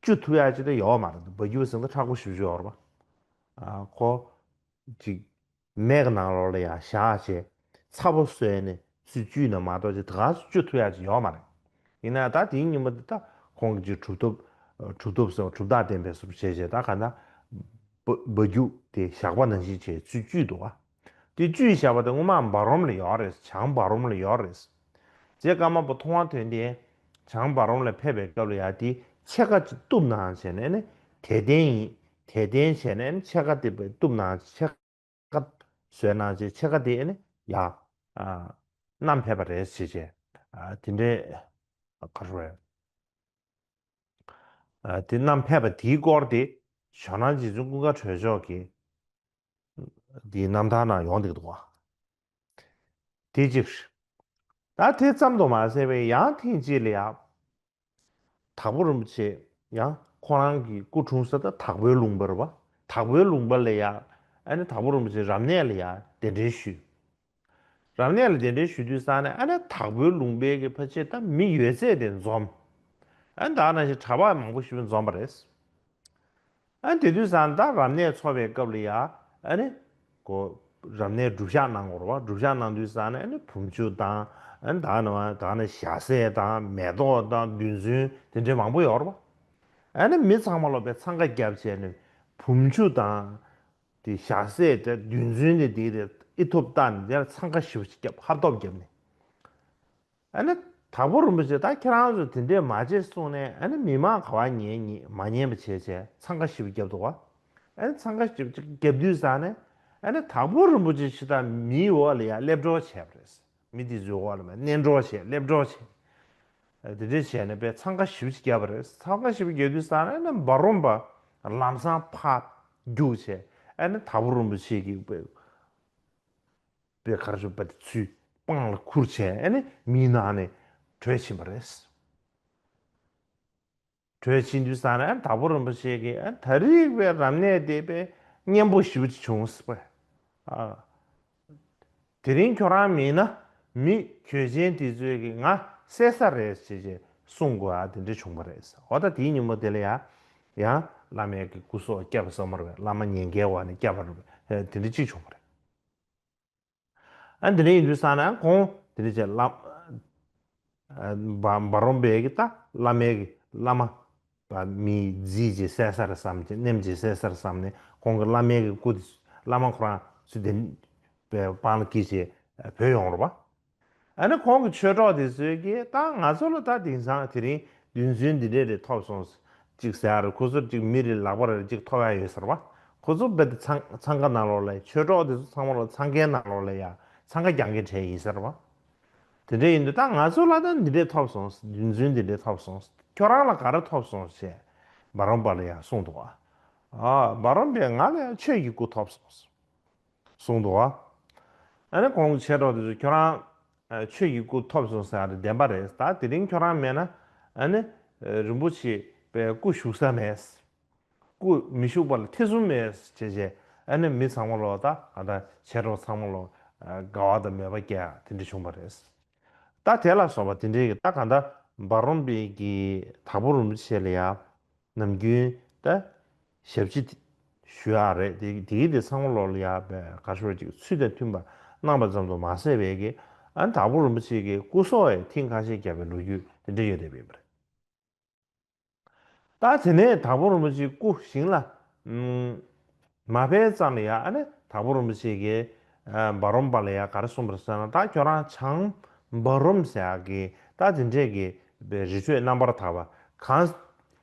གཅུ་ཐུབ་ཡག་ཅིག་ད་ཡོད་མ་རེད། འབའ་རྒྱུག་ཟེར་ན་མཁྲེགས་པོ་ཞེ་པོ་ཅིག་ཡོད་རེད་པ། ཨ་ཁོ་ཅིག་མེ་གི་ནང་ལོགས་ལ་ཡ་བཞག་བྱས་ཚ་པོ་བཟོས་ནས་ཚུར་གཅུས་ན་མ་གཏོགས་ཅིག་ད་ག་སེ་གཅུ་ཐུབ་ཡག་ཅིག་ཡོད་མ་རེད། ཡིན་ན་ད་དེའི་ཉིན་མོ་དེ་ད་ཁོང་གི་ཅིག་གྲུབ་ཐོབ་གྲུབ་ཐོབ་ཟེར་བ་གྲུབ་རྟགས་བསྟན་པའི་བཟོ་འདྲ་བྱས་བྱས་ད་ག་ད་འབའ་འབའ་རྒྱུག་དེ་ཞགས་པ་ནང་བཞིན་བྱས་ཚུར་གཅུས་འདུག་ག་དེ་གཅུས་བཞག་པ་དེ་སྔོན་མ་འབའ་རོམ་ལ་ཡོད་རེད། བྱང་འབའ་རོམ་ལ་ཡོད་རེད། རྗེ་ཀརྨ་པ་མཐོང་བ་དོན་ལྡན་བྱང་འབའ་རོམ་ལ་ཕེབས་པའི་སྐབས་ལ་ཡ་དེ་ཕྱེད་ཀ་ཅིག་གཏུབ་གནང་བྱས་ནས་ནི་དལ་རྟེན་ཡིན། དལ་རྟེན་བྱས་ནས་ནི་ཕྱེད་ཀ་དེ་གཏུབ་གནང་ཕྱེད་ཀ་བཟོས་གནང་བྱས་ཕྱེད་ཀ་དེ་ནི་ཡ་ཨ་བསྣམས་ཕེབས་པ་རེད་ཟེར་བྱས། ཨ་དེ་འདྲའི་ག་རེ་ཟེར། ཨ་དེ་བསྣམས་ཕེབས་པ་དེའི་སྐོར་དེ་ཇོ་ནང་རྗེ་བཙུན་ཀུན་དགའ་གྲོལ་མཆོག་གི་དེའི་རྣམ་ཐར་ནང་ཡོང་བསྡད་འདུག་ག་དེ་གཅིག་རེད། ད་དེ་ཙམ་དུ་མ་ཟད་པའི་ཡང་ཐེངས་གཅིག་ལ་ཡང་དྭགས་པོ་རིན་པོ་ཆེ་ཡང་ཁོ་རང་གི་སྐུ་འཁྲུངས་ས་ད་དྭགས་པོའི་ལུང་པ་རེད་པ། དྭགས་པོའི་ལུང་པ་ལ་ཡང་ཨ་ནི་དྭགས་པོ་རིན་པོ་ཆེ་རབ་གནས་ལ་ཡང་གདན་འདྲེན་ཞུས། རབ་གནས་ལ་གདན་འདྲེན་ཞུ་དུས་ཙང་ནས་ཨ་ནི་དྭགས་པོའི་ལུང་པའི་གི་ཕལ་ཆེར་ད་མི་ཡོད་ཚད་དེ་འཛོམས། ཨ་ནི་ད་ག་ནང་བཞིན་གྲྭ་པ་མང་པོ་ཞིག་འཛོམས་པ་རེད། ཨ་ནི་དེ་དུས་ཙང་ད་རབ་གནས་འཚོགས་པའི་སྐབས་ལ་ཡ་ཨ་ནི་གོ་རབ་གནས་སྒྲུབ་ཞག་གནང་དགོས་རེད་པ། སྒྲུབ་ཞག་གནང་དུས་ཙང་ནས་ཨ་ནི་བུམ་ཆུ་དང་ཨ་ནི་ད་ག་ནང་ད་ག་ནང་ཞལ་ཟས་དང་མེ་ཏོག་དང་རྡུལ་ཚོན་དེ་འདྲའི་མང་པོ་ཡོད་རེད་པ། ཨ་ནི་མི་ཚང་མ་ལོ་པའི་འཚང་ཁ་བརྒྱབ་བྱས་ནས་བུམ་ཆུ་དང་དེ་ཞལ་ཟས་དེ་རྡུལ་ཚོན་དེ་དེ་དེ་ཨི་ཐུབ་བཏང་ནས་དེ་ལ་འཚང་ཁ་ཞེ་པོ་ཅིག་བརྒྱབ། ཧབ་ཐོབ་བརྒྱབ་ནས། ཨ་ནི་ དྭགས་པོ་རིན་པོ་ཆེ་ད་ཁྱེད་རང་ཚོ་དེ་འདྲས་མ་བྱེད་གསུངས་ནས། ཨ་ནི་མི་མང་ག་བ་ཉན་ཉན་མ་ཉན་པ་བྱས་བྱས་འཚང་ཁ་ཞེ་པོ་བརྒྱབ་འདུག་བ། ཨ་ནི་འཚང་ཁ་ཞེ་པོ་ཅིག་བརྒྱབ་དུས་ཙང་ནས། ཨ་ནི་དྭགས་པོ་རིན་པོ་ཆེ་ཕྱི་དང་མིའི་འོག་ལ་ཡར་སླེབས་འགྲོ་བྱས་པ་རེད། མི་དེ་ཚོའི་འོག་ལ་མར་མནན་འགྲོ་བྱས་སླེབས་འགྲོ་བྱས། ཨ་དེ་འདྲས་བྱས་ནས་དཔེ་འཚང་ཁ་ཞེ་པོ་ཅིག་བརྒྱབ་པ་རེད། འཚང་ཁ་ཞེ་པོ་བརྒྱབ་དུས་ཙང་ནས་ནི་འབའ་རོམ་པ་ལམ་སང་ཕར་རྒྱུགས་བྱས། ཨ་ནི་དྭགས་པོ་རིན་པོ་ཆེ་གི་དཔེ་པའི་གར་ཞུ་པ་དེ་ཚུར་པང་ལ་ཁུར་བྱས། ཨ་ནི་མིའི་ནང་ནས་བྲོས་ཕྱིན་པ་རེད། བྲོས་ཕྱིན་དུས་ཙང་ནས་དྭགས་པོ་རིན་པོ་ཆེ་གིས་ཨ་ད་རེས་པའི་རབ་གནས་དེ་དཔེ་སྙན་པོ་ཞེ་པོ་ཅིག་བྱུང་ཟེར་བས། ཨ་དེ་རིང་ཁྱོད་རང་མིན་ན་མི་གྱོད་ཆེན་དེ་ཚོས་ཀྱིས་ང་བསད་ས་རེད་ཅེས་ཅེས་གསུང་དགོས་ཨ་དེ་འདྲ་བྱུང་བ་རེད་ཟེར། འོ་ད་དེའི་ཉིན་མོ་དེ་ལ་ཡང་ཡང་བླ་མའི་གི་སྐུ་སྲོག་བསྐྱབས་པ་ཙམ་མ་རེད་པས། བླ་མ་ཉེན་ཁའི་འོག་ནས་བསྐྱབས་པ་རེད་པས། དེ་འདྲ་གཅིག་བྱུང་བ་རེད། ཨ་འདི་འདྲ་ཡིན་དུས་ཙང་ནས་ཁོང་དེ་འདྲ་བྱས་བླ་ཨ་འབའ་འབའ་རོམ་པས་ཀྱི་ད་བླ་མའི་གི་བླ་མ་བ་མི་རྫིས་ཀྱི་བསད་ས་རེད་བསམ་གྱི་ནེམ་གྱི་བསད་ས་རེད་བསམ་ནས་ཁོང་གི་བླ་མའི་གི་སྐུ་དེ་བླ་མ་ཁོ་རང་ཚུར་དེ་པའི་པང་ལ་འཁྱེར་བྱས་བྲོས་ཡོང་རེད་པ། ཨ་ནི་ཁོང་གི་ཆོས་གྲོགས་དེ་ཚོས་ཀྱིས་ད་ང་ཚོ་ལ་ད་དེང་སང་དེ་རིང་རྡུལ་ཚོན་འདི་འདྲས་རེ་ཐོབ་སོང་ཅིག་ཟེར་ཡ་རེད། ཁོ་ཚོར་ཅིག་མི་རེ་ལག་པ་རེ་ཅིག་ཐོབ་ཡ་ཡོད་ཟེར་བ། ཁོ་ཚོ་རྦད་དེ་འཚང་འཚང་ཁ་ནང་ལོགས་ལ་ཆོས་གྲོགས་དེ་ཚོ་ཚང་མ་ལོག་འཚང་ཁའི་ནང་ལོགས་ལ་ཡ་འཚང་ཁ་རྒྱག་མཁན་གྲས་ཡིན་ཟེར་བ། དེ་འདྲས་ཡིན་དུས་ད་ང་ཚོ་ལ་ད་འདི་འདྲས་ཐོབ་སོང་། རྡུལ་ཚོན་འདི་འདྲས་ཐོབ་སོང་། ཁྱོད་རང་ལ་ག་རེ་ཐོབ་སོང་ཞེས་འབའ་རོམ་པ་ལ་ཡ་གསུངས་འདུག་བ། ཨ་འབའ་རོམ་པས་ང་ལ་ཡ་ཆོས་ཀྱི་སྐུ་ཐོབ་སོང་གསུངས་འདུག་བ། ཨ་ནི་ཁོང་གི་མཆེད་གྲོགས་དེ་ཚོས་ཁྱོད་རང་ཨ་ཆོས་ཀྱི་སྐུ་ཐོབ་སོང་ཟེར་ཡ་དེ་བདེན་པ་རེད། ད་དེ་རིང་ཁྱོད་རང་མེད་ན་ཨ་ནི་ཨ་རིན་པོ་ཆེ་པའི་སྐུ་བཞུགས་ས་མེད། སྐུ་མི་བཞུགས་པ་ལ་ཐེ་ཚོམ་མེད་ཅེས་བྱས། ཨ་ནི་མི་ཚང་མ་ལོག་ད་གང་ལྟར་མཆེད་གྲོགས་ཚང་མ་ལོག་ཨ་དགའ་བ་དང་མོས་པ་སྐྱེ་ཡ་དེ་འདྲ་བྱུང་བ་རེད། ད་དེ་ལ་སོགས་པ་དེ་འདྲའི་གི་ད་གང་ལྟར་འབའ་རོམ་པའི་གི་དྭགས་པོ་རིན་པོ་ཆེ་ལ་ཡ་ནམ་རྒྱུན་ད་ཞབས་ཕྱི་ཞུ་ཡག་རེད། དེ་དེའི་དེ་ཚང་མ་ལོག་ལ་ཡ་བའི་གར་ཞོར་ཅིག་ཚུལ་དང་མཐུན་པ་གནང་པ་ཙམ་དུ་མ་ཟད་པའི་གི་ཨ་དྭགས་པོ་རིན་པོ་ཆེ་གི་སྐུ་སྲོག་ཡང་ཐེངས་ཁ་ཤས་བརྒྱབ་པའི་ལོ་རྒྱུས་དེ་འདྲ་ཡོད་བསྡད་པ་ཡིན་པ་རེད། ད་དེ་ནས་དྭགས་པོ་རིན་པོ་ཆེའི་སྐུ་ཞིང་ལ་ཨུམ་མ་ཕེབས་ཙམ་ལ་ཡ་ཨ་ནི་དྭགས་པོ་རིན་པོ་ཆེ་གིས་ཨ་འབའ་རོམ་པ་ལ་ཡ་ག་རེ་གསུངས་པ་རེད་ཟེར་ན། ད་ཁྱོད་རང་བྱང་འབའ་རོམ་ཟེར་ཡག་གི་ད་དེ་འདྲས་ཀྱི་རི་ཁྲོད་རྣམ་པར་དག་པ་གངས་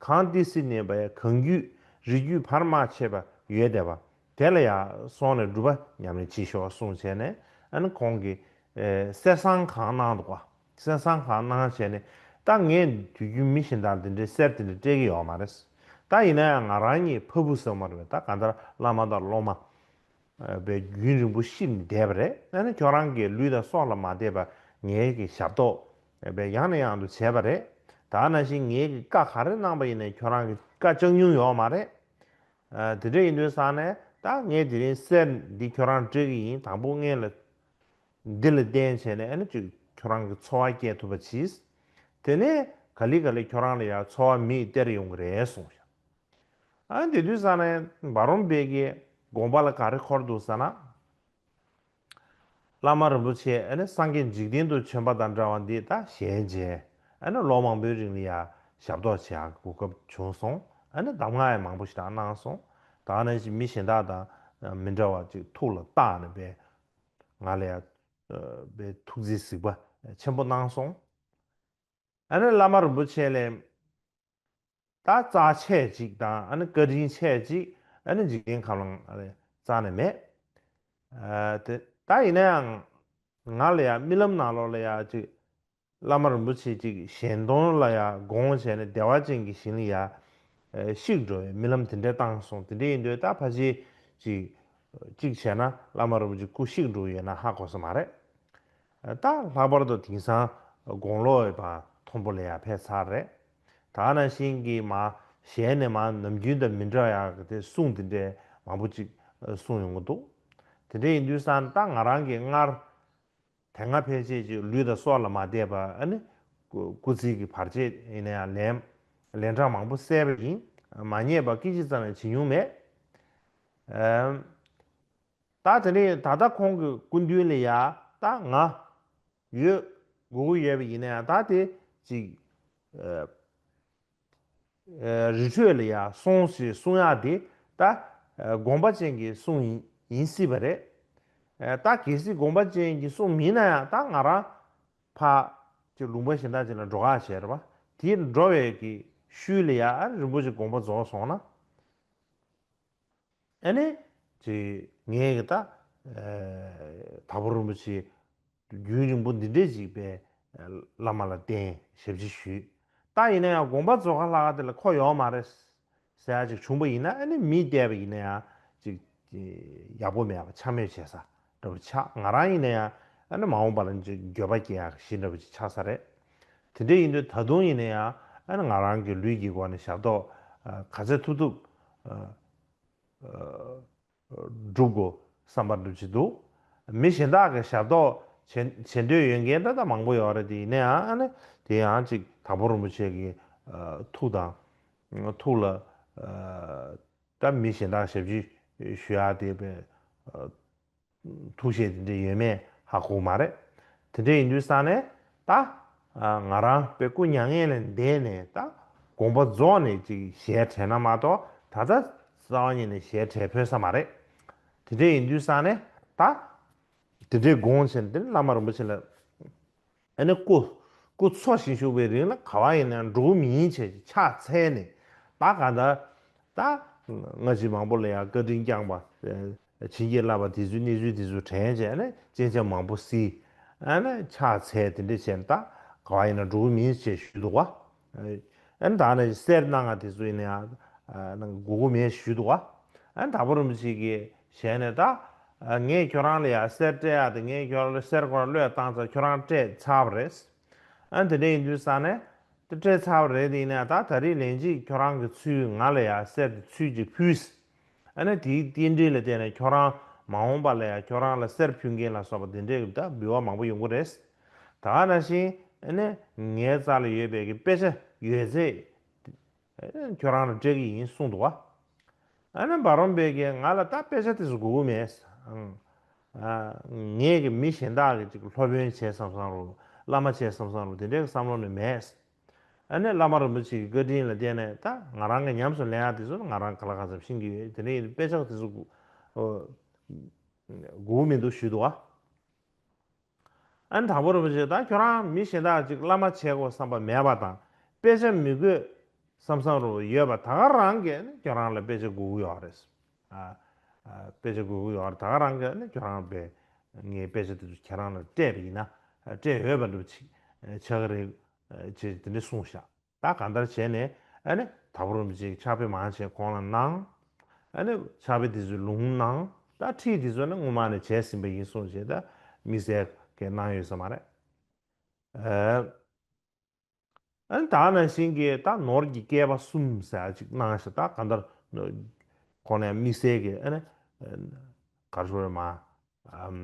གངས་ཏི་སེ་གནས་པའི་གངས་རྒྱུད་རི་རྒྱུད་བར་མ་ཆད་པ་ཡོད་བསྡད་པ་དེ་ལ་ཡ་སོང་ནས་སྒྲུབ་པ་ཉམས་ལེན་བྱེད་ཤོག་གསུངས་བྱས་ནས། ཨ་ནི་ཁོང་གིས་ཨེ་གསེར་སྲང་གང་གནང་འདུག་ག་གསེར་སྲང་གང་གནང་བྱས་ནས། ད་ངས་དུས་རྒྱུན་མི་གཞན་དག་འདི་འདྲའི་གསེར་དེ་འདྲ་སྤྲད་ཀྱི་ཡོད་མ་རེད། ད་ཡིན་ན་ཡང་ང་རང་གཉིས་ཕ་བུ་ཟེར་མ་རེད་པས། ད་གང་ལྟར་བླ་མ་དང་སློབ་མ་ཨ་པའི་རྒྱུན་རིང་པོ་གཤིབ་ནས་བསྡད་པ་རེད། ཨ་ནི་ཁྱོད་རང་གི་ལུས་དང་སྲོག་ལ་མ་བལྟས་པར་ངའི་གི་ཞབས་ཏོག་ཨ་པའི་ཡང་ནས་ཡང་དུ་བྱས་པ་རེད། ད་ནང་བཞིན་ངའི་གི་བཀའ་ག་རེ་གནང་པ་ཡིན་ནའི་ཁྱོད་རང་གི་བཀའ་བཅག་མྱོང་ཡོད་མ་རེད། ཨ་དེ་འདྲ་ཡིན་དུས་ཙང་ནས་ད་ངས་དེ་རིང་གསེར་འདི་ཁྱོད་རང་སྤྲད་ཀྱི་ཡིན། དང་པོ་ངས་ལ་འདི་ལ་བརྟེན་བྱས་ནས་ཨ་ནི་ཅིག་ཁྱོད་རང་གི་འཚོ་བ་སྐྱེལ་ཐུབ་པ་གྱིས། དེ་ནས་ག་ལེ་ག་ལེ་ཁྱོད་རང་ལ་ཡང་འཚོ་བ་མིས་སྟེར་ཡོང་གི་རེད་གསུངས་ཤག་ཨ་དེ་དུས་ཙང་ནས་འབའ་རོམ་པའི་གི་དགོངས་པ་ལ་ག་རེ་འཁོར་འདུག་ཟེར་ན། བླ་མ་རིན་པོ་ཆེ་ཨ་ནི་སངས་རྒྱས་འཇིག་རྟེན་དུ་བྱོན་པ་དང་འདྲ་བ་འདི་ད་ཞལ་མཇལ། ཨ་ནི་ལོ་མང་པོའི་རིང་ལ་ཡང་ཞབས་ཏོག་བྱེད་ཡག་གོ་སྐབས་བྱུང་སོང་། ཨ་ནི་གདམས་ངག་ཡང་མང་པོ་ཞིག་རང་གནང་སོང་། ད་ནང་བཞིན་མི་གཞན་དག་དང་མི་འདྲ་བ་ཅིག་ཐུགས་ལ་བཏགས་ནས་པའི་ང་ལ་ཡང་པའི་ཐུགས་རྗེ་གཟིགས་པ་ཆེན་པོ་གནང་སོང་། ཨ་ནི་བླ་མ་རིན་པོ་ཆེ་ལས་ད་རྩ་ཆེ་ཅིག་དང་ཨ་ནི་བཀའ་དྲིན་ཆེ་ཅིག་ཨ་ནི་འཇིག་རྟེན་ཁམས་ལ་རྩ་ནས་མེད། ཨ་དེ་ད་ཡིན་ན་ཡང་ང་ལ་ཡང་རྨི་ལམ་ནང་ལོགས་ལ་ཡང་ཅིག་བླ་མ་རིན་པོ་ཆེ་ཅིག་གཞན་དོན་ལ་ཡང་དགོངས་བྱས་ནས་བདེ་བ་ཅན་གྱི་ཞིང་ལ་ཡང་གཤེགས་འགྲོ་བའི་རྨི་ལམ་དེ་འདྲ་བཏང་སོང་། དེ་འདྲ་ཡིན་དུས་ད་ཕལ་ཆེར་ཅིག་ཅིག་བྱས་ན་བླ་མ་རིན་པོ་ཆེ་སྐུ་གཤེགས་འགྲོ་ཡོད་ན་ཧ་གོ་ས་མ་རེད། ད་ལྷག་པར་དུ་དེང་སང་དགུང་ལོ་ཡོད་པ་མཐོན་པོ་ལ་ཡང་ཕེབས་ཚར་རེད། ད་ནང་བཞིན་གྱི་མ་ཞལ་ནས་མ་ནམ་རྒྱུན་དང་མི་འདྲ་ཡག་གི་དེ་གསུང་དེ་འདྲའི་མང་པོ་ཅིག་གསུང་ཡོང་གི་འདུག་དེ་འདྲ་ཡིན་དུས་ཙང་ད་ང་རང་གིས་སྔར་དེ་སྔ་ཕལ་ཆེར་ཅིག་ལུས་དང་སྲོག་ལ་མ་བལྟས་པ་ཨ་ནི་སྐུ་སྐུ་ཚེ་གི་བར་ཆད་ཡིན་ན་ཡང་ལན་ལན་གྲངས་མང་པོ་བསལ་བ་ཡིན། མ་ཉེས་པ་སྐད་ཅིག་ཙམ་ཡང་བྱེད་མྱོང་མེད། ཨམ། ད་དེ་ནས་ད་ལྟ་ཁོང་གི་སྐུ་མདུན་ལ་ཡ་ད་ང་ཡོད་དགོས་ཀྱི་ཡོད་པ་ཡིན་ན་ཡང་ད་དེ་ཅིག་ཨ་ཨ་རི་ཁྲོད་ལ་ཡ་སོང་ཞེས་གསུང་ཡག་དེ་ད་ཨ་དགོངས་པ་ཅན་གྱི་གསུང་ཡིན་ཡིན་སྲིད་པ་རེད། ཨ་ད་གལ་སྲིད་དགོངས་པ་ཅན་གྱི་གསུང་མིན་ན་ཡང་ད་ང་རང་ཕ་ ཅིག་ལུང་པ་གཞན་དག་ཅིག་ལ་འགྲོ་ཁ་བྱས་རེད་པ། དེ་འགྲོ་བའི་གི་ཤུལ་ལ་ཡ་ཨ་རིན་པོ་ཆེ་དགོངས་པ་རྫོགས་སོང་ན། ཨ་ནི་ཅིག་ངས་གི་ད་དྭགས་པོ་རིན་པོ་ཆེ་རྒྱུན་རིང་པོ་འདི་འདྲས་ཅིག་པའི་བླ་མ་ལ་བསྟེན་ཞབས་ཕྱི་ཞུས། ད་ཡིན་ན་ཡང་དགོངས་པ་རྫོགས་ཁ་ལྷག་དེ་ལ་ཁོ་ཡོང་མ་རེད་ཟེར་ཡ་ཅིག་བྱུང་པ་ཡིན་ན། ཨ་ནི་མི་བསྡད་པ་ཡིན་ན་ཡང་ཅིག་ཡག་པོ་མེད་པ། འཕྱ་སྨོད་བྱེད་ས་འདྲ་པོ་ཆགས། ང་རང་ཡིན་ན་ཡང་ཨ་ནི་མ་འོངས་པ་ལ་ཅིག་འགྱོད་པ་སྐྱེ་ཡག་གཞི་འདྲ་པོ་ཅིག་ཆགས་ས་རེད། དེ་འདྲ་ཡིན་དུས་ད་དུང་ཡིན་ན་ཡང་ཨ་ནི་ང་རང་གི་ལུས་ཀྱི་སྒོ་ནས་ཞབས་ཏོག་ག་ཚད་ཐུབ་ཐུབ་སྒྲུབ་དགོས་བསམ་པ་འདྲ་ཅིག་འདུག། མི་གཞན་དག་གི་ཞབས་ཏོག་བྱེད་བྱེད་འདོད་ཡོད་མཁན་ད་ལྟ་མང་པོ་ཡོད་རེད། དེ་ཡིན་ན་ཡང་ཨ་ནི་དེ་ཡང་ཅིག་དྭགས་པོ་རིན་པོ་ཆེ་གི་ཐུགས་དང་ཐུགས་ལ་ད་མི་གཞན་དག་ཞབས་ཕྱི་ཞུ་ཡག་དེ་པའི་ཐུགས་བཞེད་དེ་འདྲ་ཡོད་མེད་ཧ་གོ་མ་རེད། དེ་འདྲ་ཡིན་དུས་ས་ནས་ད་ང་རང་པའི་སྐུ་མྱ་ངན་ལས་འདས་ནས་ད་དགོངས་པ་རྫོགས་ནས་ཅིག་ཞལ་བྲལ་ན་མ་གཏོགས། ད་ལྟ་རྩ་བ་ཉིད་ནས་ཞལ་བྲལ་ཕོད་ས་མ་རེད། དེ་འདྲ་ཡིན་དུས་ས་ནས་ད་དེ་འདྲའི་དགོངས་བྱས་ནས་དེ་ནས་བླ་མ་རིན་པོ་ཆེ་ལ་ཨ་ནི་སྐུ་སྐུ་འཚོ་ཞིང་བཞུགས་པའི་རིང་ལ་ག་བ་ཡིན་ན་འགྲོ་གི་མིན་བྱས་ཕྱག་འཚལ་ནས། ད་ག་ད་ད་སྔ་ཕྱི་མང་པོ་ལ་ཡང་བཀའ་དྲིན་བསྐྱངས་པ། བྱིན་གྱིས་བརླབས་པ་དེ་ཚོའི་གནས་ཚུལ་དེ་ཚོ་དྲན་བྱས་ནས་སྤྱན་ཆབ་མང་པོ་བསིལ། ཨ་ནི་ཕྱག་འཚལ་དེ་འདྲ་བྱས་ནས་ད་ག་བ་ཡིན་ན་འགྲོ་གི་མིན་བྱས་ཞུས་འདུག་བ། ཨ་ནི་ད་ནི་གསེར་གནང་བ་དེ་ཚོ་ཡིན་ན་ཡང་གནང་དགོས་ཀྱི་མེད་ཞུས་འདུག་བ། ཨ་ནི་དྭགས་པོ་རིན་པོ་ཆེ་གི་ཞལ་ནས་ད་ངས་ཁྱོད་རང་ལ་ཡང་གསེར་སྤྲད་ཡག་དེ། ངས་ཁྱོད་རང་ལ་གསེར་སྐོར་བློས་བཏང་ཚར། ཁྱོད་རང་སྤྲད་ཚར་བ་རེད། ཨ་ནི་དེ་འདྲ་ཡིན་དུས་ས་ནས་དེ་སྤྲད་ཚར་བ་རེད། དེ་ཡིན་ན་ད་ད་རེས་ལན་གཅིག་ཁྱོད་རང་གི་ཚུལ་ང་ལ་ཡང་གསེར་དེ་ཚུལ་གཅིག་ཕུལ། ཨ་ནི་དེའི་རྟེན་འབྲེལ་ལ་བརྟེན་ནས་ཁྱོད་རང་མ་འོངས་པ་ལ་ཡང་ཁྱོད་རང་ལ་གསེར་ཕུལ་མཁན་ལ་སོགས་པ་དེ་འདྲའི་ད་འབུལ་བ་མང་པོ་ཡོང་གི་རེད། ད་ག་ནང་བཞིན་ཨ་ནི་ངའི་རྩ་ལ་ཡོད་པའི་གི་དཔེ་ཆ་ཡོད་ཚད་ཨ་ནི་ཁྱོད་རང་ལ་སྤྲད་ཀྱི་ཡིན་གསུངས་འདུག་བ། ཨ་ནི་འབའ་རོམ་པས་ཀྱིས་ང་ལ་ད་དཔེ་ཆ་དེ་ཚོ་དགོས་ཀྱི་མེད། ཨང་། ཨ། ངས་ཀྱི་མི་གཞན་དག་གི་ཅིག་སློབ་དཔོན་བྱས་བསམ་བསམ་རུ། བླ་མ་བྱས་བསམ་བསམ་རུ་དེ་འདྲའི་བསམ་བློ་ནི་མེད། ཨ་ནི་བླ་མ་རིན་པོ་ཆེ་གི་བཀའ་དྲིན་ལ་བརྟེན་ནས་ད་ང་རང་གི་ཉམས་སུ་ལེན་ཡག་དེ་ཚོ་ང་རང་ག་ལ་གང་འཚམ་ཤེས་ཀྱི་ཡོད། དེ་འདྲ་ཡིན་དུས་དཔེ་ཆ་དེ་ཚོ་དགོས་མི་འདུག་ཞུས་འདུག་བ། ཨ་ནི་དྭགས་པོ་རིན་པོ་ཆེ་ད་ཁྱོད་རང་མི་གཞན་དག་ཅིག་བླ་མ་བྱེད་དགོས་བསམ་པ་མེད་པ་དང་། དཔེ་ཆ་མི་དགོས་བསམ་བསམ་རུ་ཡོད་པ་ད་ག་རང་གིས་ཨ་ནི་ཁྱོད་རང་ལ་དཔེ་ཆ་དགོས་ཀྱི་ཡོད་རེད། ཨ། ཨ། དཔེ་ཆ་དགོས་ཀྱི་ཡོད་རེད། ད་ག་རང་གིས་ཨ་ནི་ཁྱོད་རང་པའི་ངའི་དཔེ་ཆ་དེ་ཚོ་ཁྱེད་རང་ལ་སྤྲད་པ་ཡིན་ན་སྤྲད་ཡོད་པ་འདྲ་པོ་ཅིག་ཆགས་ཀྱི་རེད་ཅེས་དེ་འདྲ་གསུངས་ཤག། ད་གང་ལྟར་བྱས་ནས་ཨ་ནི་དྭགས་པོ་རིན་པོ་ཆེས་ཕྱག་དཔེ་མང་ཆེ་ཁོང་ལ་གནང་། ཨ་ནི་ཕྱག་དཔེ་དེ་ཚོའི་ལུང་གནང་། ད་ཁྲིད་དེ་ཚོ་ནི་སྔོན་མ་ནས་བྱས་ཟིན་པ་ཡིན་གསུངས་བྱས། ད་དམིགས་བསལ་གྱི་གནང་ཡོད་ས་མ་རེད། ཨ་ནི་ད་ནང་བཞིན་གྱི་ད་ནོར་གྱི་བསྐལ་པ་གསུམ་ཟེར་ཡག་ཅིག་གནང་ཤག། ད་གང་ལྟར་ཁོང་ནས་དམིགས་བསལ་གྱི་ཨ་ནི་ག་རེ་ཞུ་རེད་མ། ཨམ།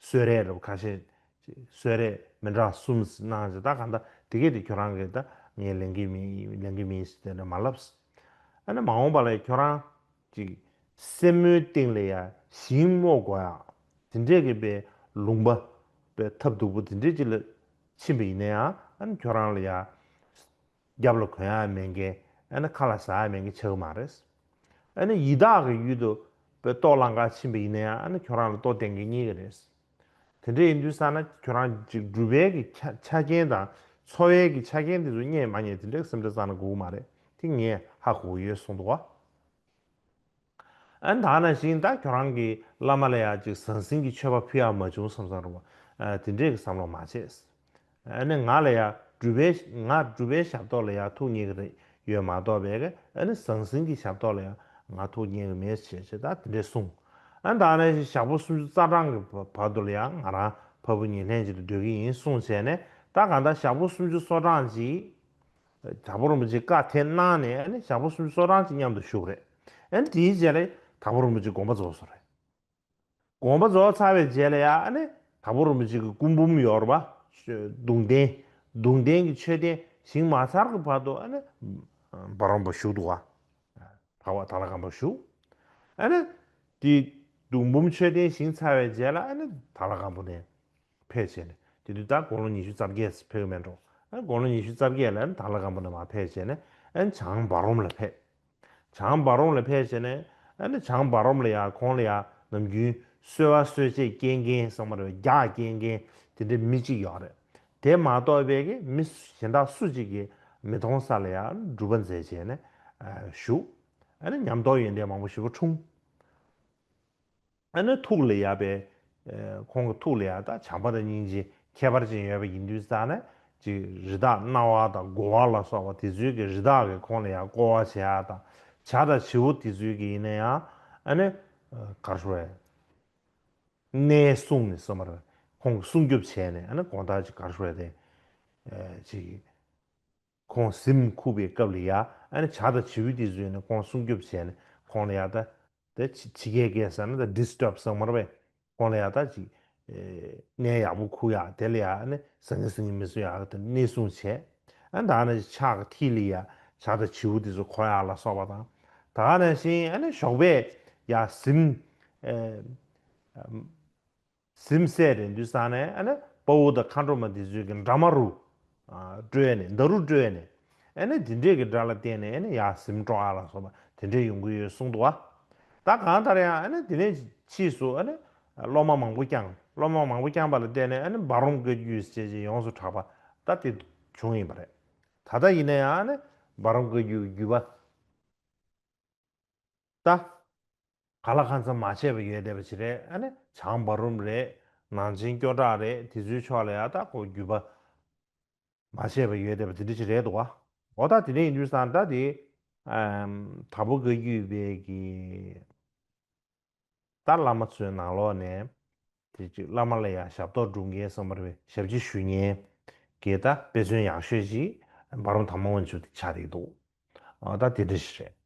གསོལ་རས་རེད་པ། ཁ་ཤས་གསོལ་རས་མི་འདྲ་གསུམ་གནང་ཞིག། ད་གང་ལྟར་དེ་གས་དེ་ཁྱོད་རང་གིས་ད་ངས་ལེན་གྱི་མིན། ལེན་གྱི་མིན་ཟེར་དེ་འདྲ་མ་ལབ། ཨ་ནི་མ་འོངས་པ་ལ་ཁྱོད་རང་ཅིག་སེན་མོའི་སྟེང་ལ་ཡ་ཞིང་རྨོ་དགོས་ཡག་དེ་འདྲས་ཀྱི་པའི་ལུང་པ་པའི་ཐབས་སྡུག་པོ་དེ་འདྲས་ཅིག་ལ་ཕྱིན་པ་ཡིན་ན་ཡང་ཨ་ནི་ཁྱོད་རང་ལ་ཡ་རྒྱབ་ལ་གོན་ཡག་མེད་མཁན། ཨ་ནི་ཁ་ལ་ཟ་ཡག་མེད་མཁན་ཆགས་ཀྱི་མ་རེད། ཨ་ནི་ཡི་དྭགས་ཀྱི་ཡུལ་དུ་པའི་ལྟོ་བླང་ག་ཕྱིན་པ་ཡིན་ན་ཡང་ཨ་ནི་ཁྱོད་རང་ལ་ལྟོ་བསྟེན་མཁན་རྙེད་ཀྱི་རེད། དེ་འདྲ་ཡིན་དུས་ཙ་ན་ཁྱོད་རང་ཅིག་སྒྲུབ་པའི་གི་ཆ་ཆ་རྐྱེན་དང་འཚོ་བའི་གི་ཆ་རྐྱེན་དེ་ཚོ་རྙེད་མ་རྙེད་དེ་འདྲའི་སེམས་ཁྲལ་རྩ་ནས་དགོས་ཀྱི་མ་རེད། དེ་ངས་ཧ་གོ་གི་ཡོད་གསུངས་འདུག་བ། ཨ་ནི་ད་ནང་བཞིན་ད་ཁྱོད་རང་གིས་བླ་མ་ལ་ཡ་ཅིག་ཟང་ཟིང་གི་མཆོད་པ་ཕུལ་ཡག་མ་བྱུང་བསམ་བསམ་རུང་བ། ཨ། དེ་འདྲས་ཀྱི་བསམ་བློ་མ་བྱེད། ཨ་ནི་ང་ལ་ཡ་སྒྲུབ་པའི་ང་སྒྲུབ་པའི་ཞབས་ཏོག་ལ་ཡ་ཐུགས་མཉེས་ཀྱི་རེད་ཡོད་མ་གཏོགས་པའི་གི་ཨ་ནི་ཟང་ཟིང་གི་ཞབས་ཏོག་ལ་ཡ་ང་ཐུགས་མཉེས་ཀྱི་མེད་ཅེས་ཅེས་ད་དེ་འདྲས་གསུངས། ཨ་ནི་ད་ནང་བཞིན་ཞག་པོ་སུམ་ཅུ་རྩ་གྲངས་ཀྱི་བར་དུ་ལ་ཡ་ང་རང་ཕ་བུ་གཉིས་ལྷན་ཅིག་ཏུ་སྡོད་ཀྱི་ཡིན་གསུངས་བྱས་ནས། ད་གང་ལྟར་ཞག་པོ་སུམ་ཅུ་སོ་གྲངས་ཅིག་དྭགས་པོ་རིན་པོ་ཆེས་བཀའ་དེ་གནང་ནས་ཨ་ནི་ཞག་པོ་སུམ་ཅུ་སོ་གྲངས་ཅིག་མཉམ་དུ་བཞུགས་རེད། ཨ་ནི་དེའི་རྗེས་ལ་དྭགས་པོ་རིན་པོ་ཆེའི་དགོངས་པ་རྫོགས་སོང་རེད། དགོངས་པ་རྫོགས་ཚར་བའི་རྗེས་ལ་ཡ་ཨ་ནི་དྭགས་པོ་རིན་པོ་ཆེ་གི་སྐུ་འབུམ་ཡོད་རེད་པ། གདུང་རྟེན། གདུང་རྟེན་གྱི་མཆོད་རྟེན་བཞེངས་མ་ཚར་གྱི་བར་དུ་ཨ་ནི་འབའ་རོམ་པ་བཞུགས་འདུག་ག། དྭགས་པ་དྭགས་ལྷ་སྒམ་པོ་བཞུགས། ཨ་ནི་དེ་གདུང་འབུམ་མཆོད་རྟེན་བཞེངས་ཚར་བའི་རྗེས་ལ་ཨ་ནི་དྭགས་ལྷ་སྒམ་པོ་ནས་ཕེབས་བྱས་ནས། དེ་དུས་ད་དགུང་ལོ་ཉི་ཤུ་རྩ་བརྒྱད་ཕེབས་ཀྱི་མེད་འགྲོ། ཨ་ནི་དགུང་ལོ་ཉི་ཤུ་རྩ་བརྒྱད་ལ་ཨ་ནི་དྭགས་ལྷ་སྒམ་པོ་ནས་མར་ཕེབས་བྱས་ནས་ཨ་ནི་བྱང་འབའ་རོམ་ལ་ཕེབས། བྱང་འབའ་རོམ་ལ་ཕེབས་བྱས་ནས་ཨ་ནི་བྱང་འབའ་རོམ་ལ་ཡ་ཁོང་ལ་ཡ་ནམ་རྒྱུན་གསོལ་བ་གསོལ་ཆས་སྐྱེལ་མཁན་ཚང་མ་རེད། རྒྱགས་སྐྱེལ་མཁན་དེ་འདྲའི་མི་གཅིག་ཡོད་རེད། དེ་མ་གཏོགས་པའི་གི་མི་གཞན་དག་སུ་གཅིག་གིས་མི་མཐོང་ས་ལ་ཡང་སྒྲུབ་པ་མཛད་བྱས་ནས་བཞུགས། ཨ་ནི་ཉམས་རྟོགས་ཡོན་ཏན་མང་པོ་ཞེ་པོ་འཁྲུངས། ཨ་ནི་ཐུགས་ལ་ཡ་པའི་ཁོང་གི་ཐུགས་ལ་ཡ་ད་བྱམས་པ་དང་སྙིང་རྗེ་ཁྱད་པར་ཅན་ཡོད་པ་ཡིན་དུས་ཙང་ནས་ཅིག་རི་དྭགས་གནའ་བ་དང་དགོ་བ་ལ་སོགས་པ་དེ་ཚོའི་གི་རི་དྭགས་ཀྱིས་ཁོང་ལ་ཡ་བསྐོར་བ་བྱེད་ཡ་དང་བྱ་དང་བྱིའུ་དེ་ཚོའི་གི་ཡིན་ན་ཡང་ཨ་ནི་ག་རེ་ཟེར་དགོས་རེད། གནས་སྲུང་ནས་སོ་མར་ཁོང་གི་སྲུང་སྐྱོབ་བྱས་ནས་ཨ་ནི་དགོང་དག་ཅིག་ག་རེ་ཟེར་དགོས་རེད་དེ། ཅིག་ཁོང་གཟིམ་ཁུག་པའི་སྐབས་ལ་ཡ་ཨ་ནི་བྱ་དང་བྱིའུ་དེ་ཚོས་ནི་ཁོང་སྲུང་སྐྱོབ་བྱས་ནས་ཁོང་ལ་ཡ་ད་དེ་ཕྱི་ཕྱི་རྒྱལ་སྐད་ཟེར་ན་ད་ཌི་སི་ཊརབ་ཟེར་མ་རེད་པས། ཁོང་ལ་ཡ་ད་ཅིག་གནས་ཡག་པོ་ཁུག་ཡག་དེ་ལ་ཡ་ཨ་ནི་ཟང་ངེ་ཟིང་ངེ་མི་བཟོ་ཡག་དེ་གནས་སྲུང་བྱས། ཨ་ནི་ད་ཨ་ནི་ཕྱག་གི་མཐིལ་ལ་ཡ་བྱ་དང་བྱིའུ་དེ་ཚོ་འཁོར་ཡག་ལ་སོགས་པ་དང་། ད་ག་ནང་བཞིན་ཨ་ནི་ཞོགས་པས་ཡ་གཟིམ་གཟིམ་སད་རན་དུས་ཙང་ནས་ཨ་ནི་དཔའ་བོ་དང་མཁའ་འགྲོ་མ་འདི་ཚོས་ཀྱི་འདྲ་མ་རུ་སྤྲོད་ནས་འདྲ་རུ་སྤྲོད་ནས་ཨ་ནི་འདི་འདྲས་ཀྱི་སྒྲ་ལ་བརྟེན་ནས་ཨ་ནི་ཡར་གཟིམ་འགྲོ་ཨ་ལ་སོགས་པ་དེ་འདྲས་ཡོང་གི་ཡོད་གསུངས་འདུག་བ། ད་གང་ལྟར་ཡང་ཨ་ནི་དེ་ནས་ཕྱིས་སུ་ཨ་ནི་སློབ་མ་མང་པོ་བསྐྱངས། སློབ་མ་མང་པོ་བསྐྱངས་པ་ལ་བརྟེན་ནས་ཨ་ནི་འབའ་རོམ་བཀའ་བརྒྱུད་ཟེར་བྱས་ཡོངས་སུ་གྲགས་པ་ད་དེ་བྱུང་ཡིན་པ་རེད། ད་ལྟ་ཡིན་ན་ཡང་ཨ་ནི་འབའ་རོམ་བཀའ་བརྒྱུད་བརྒྱུད་པ། ད། ག་ལ་གང་འཚམ་མ་བྱས་པ་ཡོད་བསྡད་པ་ཅིག་རེད། ཨ་ནི་བྱང་འབའ་རོམ་རེད། ནང་ཆེན་སྐྱོ་བྲག་རེད། དེ་ཚོའི་ཕྱོགས་ལ་ཡ་ད་ཁོ་བརྒྱུད་པ་མ་བྱས་པ་ཡོད་བསྡད་པ་དེ་འདྲ་ཅིག་རེད་འདུག་བ། འོ་ད་དེ་འདྲ་ཡིན་དུས་ཙང་ད་དེ་དྭགས་པོ་བཀའ་བརྒྱུད་པའི་གི་ད་བླ་མ་ཚོའི་ནང་ལོགས་ནས། དེ་ཅིག་བླ་མ་ལ་ཡང་ཞབས་ཏོག་སྒྲུབ་མཁན་བསམ་པར་བའི་ཞབས་ཕྱི་ཞུ་མཁན་གྱི་ད་དཔེ་མཚོན་ཡག་ཤོས་ཅིག་འབའ་རོམ་དར་མ་དབང་ཕྱུག་དེ་ཆགས་བསྡད་འདུག་ཨ་ད་དེ་འདྲ་ཞིག་རེད།